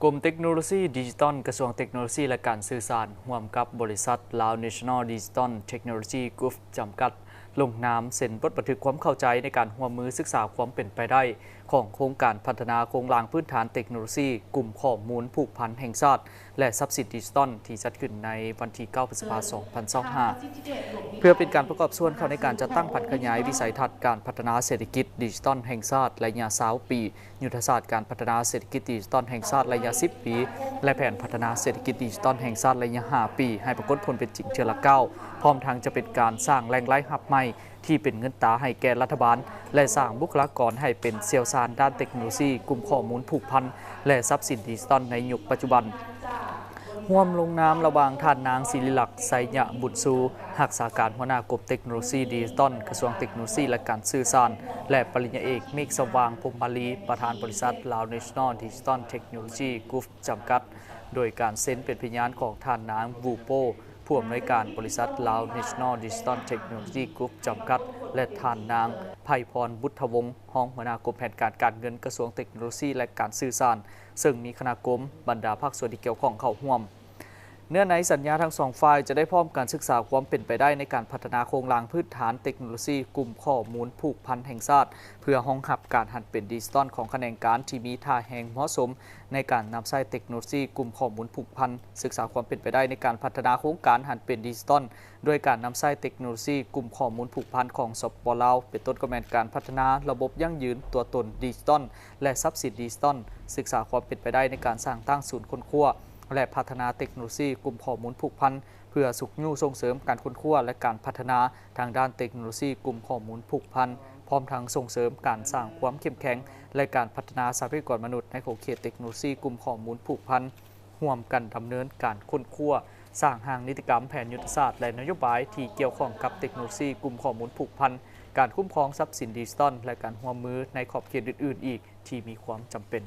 ກົມເຕັກໂນໂລຊີດິຈິຕອນ ກະຊວງເຕັກໂນໂລຊີ ແລະ ການສື່ສານ ຮ່ວມກັບບໍລິສັດ Lao National Digital Technology Group ຈຳກັດ ລົງນາມເຊັນບົດບັນທຶກຄວາມເຂົ້າໃຈໃນການຮ່ວມມືສຶກສາຄວາມເປັນໄປໄດ້ຂອງໂຄງການພັດທະນາໂຄງລ່າງພື້ນຖານເຕັກໂນໂລຊີກຸ່ມຂໍ້ມູນຜູກພັນແຫ່ງຊາດ ແລະ ຊັບສິນດິຈິຕອນ ທີ່ຈັດຂຶ້ນໃນວັນທີເກົ້າ ພຶດສະພາ ສອງພັນຊາວຫ້າ ເພື່ອເປັນການປະກອບສ່ວນເຂົ້າໃນການຈັດຕັ້ງຜັນຂະຫຍາຍວິໄສທັດການພັດທະນາເສດຖະກິດດິຈິຕອນແຫ່ງຊາດໄລຍະຊາວປີ, ຍຸດທະສາດການພັດທະນາເສດຖະກິດດິຈິຕອນແຫ່ງຊາດໄລຍະສິບປີ ແລະ ແຜນພັດທະນາເສດຖະກິດດິຈິຕອນແຫ່ງຊາດໄລຍະຫ້າປີ ໃຫ້ປາກົດຜົນເປັນຈິງເທື່ອລະກ້າວ, ພ້ອມທັງຈະເປັນການສ້າງແຫຼ່ງລາຍຮັບໃໝ່ທີ່ເປັນເງິນຕາໃຫ້ແກ່ລັດຖະບານ ແລະ ສ້າງບຸກຄະລາກອນໃຫ້ເປັນຊ່ຽວຊານດ້ານເຕັກໂນໂລຊີກຸ່ມຂໍ້ມູນຜູກພັນ ແລະ ຊັບສິນດິຈິຕອນໃນຍຸກປັດຈຸບັນ. ຮ່ວມລົງນາມລະຫວ່າງທ່ານນາງ ສິລິລັກ ໄຊຍະບຸນຊູ ຮັກສາການຫົວໜ້າກົມເຕັກໂນໂລຊີດິຈິຕອນ ກະຊວງເຕັກໂນໂລຊີ ແລະ ການສື່ສານ ແລະ ປະລິນຍາເອກ ເມກສະຫວ່າງ ພົມມາລີ ປະທານບໍລິສັດ Lao National Digital Technology Group ຈຳກັດ, ໂດຍການເຊັນເປັນພະຍານຂອງທ່ານນາງ ວູໂປ້ ຜູ້ອຳນວຍການບໍລິສັດ Lao National Digital Technology Group ຈຳກັດ ແລະ ທ່ານນາງ ໄພພອນ ບຸດທະວົງ ຮອງຫົວໜ້າກົມແຜນການການເງິນ ກະຊວງເຕັກໂນໂລຊີ ແລະ ການສື່ສານ, ເຊິ່ງມີຄະນະກົມ, ບັນດາພາກສ່ວນທີ່ກ່ຽວຂ້ອງເຂົ້າຮ່ວມ. ເນື້ອໃນສັນຍາທັງສອງຝ່າຍຈະໄດ້ພ້ອມກັນສຶກສາຄວາມເປັນໄປໄດ້ໃນການພັດທະນາໂຄງລ່າງພື້ນຖານເຕັກໂນໂລຊີກຸ່ມຂໍ້ມູນຜູກພັນແຫ່ງຊາດ ເພື່ອຮອງຮັບການຫັນເປັນດິຈິຕອນຂອງຂະແໜງການທີ່ມີທ່າແຮງເໝາະສົມໃນການນຳໃຊ້ເຕັກໂນໂລຊີກຸ່ມຂໍ້ມູນຜູກພັນ, ສຶກສາຄວາມເປັນໄປໄດ້ໃນການພັດທະນາໂຄງການຫັນເປັນດິຈິຕອນ ດ້ວຍການນຳໃຊ້ເຕັກໂນໂລຊີກຸ່ມຂໍ້ມູນຜູກພັນຂອງ ສປປ ລາວ ເປັນຕົ້ນກໍແມ່ນການພັດທະນາລະບົບຢັ້ງຢືນຕົວຕົນດິຈິຕອນ ແລະ ຊັບສິນດິຈິຕອນ, ສຶກສາຄວາມເປັນໄປໄດ້ໃນການສ້າງຕັ້ງສູນຄົ້ນຄວ້າ ແລະ ພັດທະນາເຕັກໂນໂລຊີກຸ່ມຂໍ້ມູນຜູກພັນ ເພື່ອຊຸກຍູ້ສົ່ງເສີມການຄົ້ນຄວ້າ ແລະ ການພັດທະນາທາງດ້ານເຕັກໂນໂລຊີກຸ່ມຂໍ້ມູນຜູກພັນ, ພ້ອມທັງສົ່ງເສີມການສ້າງຄວາມເຂັ້ມແຂງ ແລະ ການພັດທະນາຊັບພະຍາກອນມະນຸດໃນຂົງເຂດເຕັກໂນໂລຊີກຸ່ມຂໍ້ມູນຜູກພັນ, ຮ່ວມກັນດຳເນີນການຄົ້ນຄວ້າ, ສ້າງຮ່າງນິຕິກຳ, ແຜນຍຸດທະສາດ ແລະ ນະໂຍບາຍທີ່ກ່ຽວຂ້ອງກັບເຕັກໂນໂລຊີກຸ່ມຂໍ້ມູນຜູກພັນ, ການຄຸ້ມຄອງຊັບສິນດິຈິຕອນ ແລະ ການຮ່ວມມືໃນຂອບເຂດອື່ນໆອີກທີ່ມີຄວາມຈຳເປັນ.